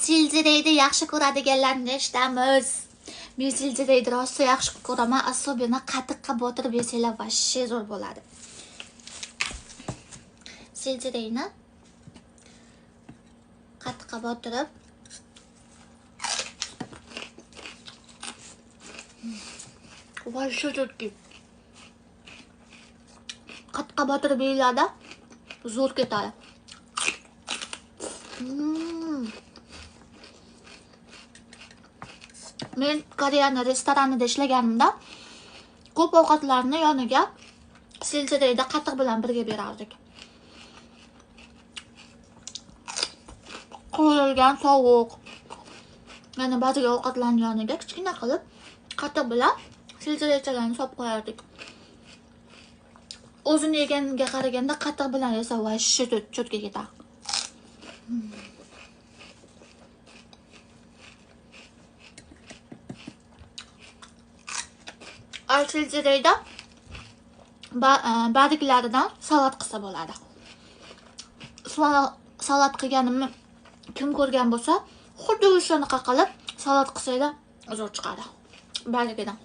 Seldereyni yaxshi ko'radiganlar nechtamiz? Men seldereyni rosa yaxshi ko'raman, особенно qatiqqa botirib yesanglar вообще zo'r bo'ladi. Seldereyni qatiqqa botirib вообще четкий. Qatiqqa botirib yeyiladi, zo'r ketadi. Men Koreyani restoranida ishlaganimda ko'p ovqatlarni yoniga seldereyni qatiq bilan birga berardik. Qovurilgan sovuq, yana ba'zi ovqatlarni yoniga kichkina qilib qatiq bilan seldereychalarni solib qo'yardik. O'zini yeganga qaraganda qatiq bilan yesa вообще cho'tga ketadi. Seldereyda barglaridan salat qilsa bo'ladi. Salat qilganimni kim ko'rgan bo'lsa, xuddi o'shanaqa qilib salat qilsanglar zo'r chiqadi. Bargidan.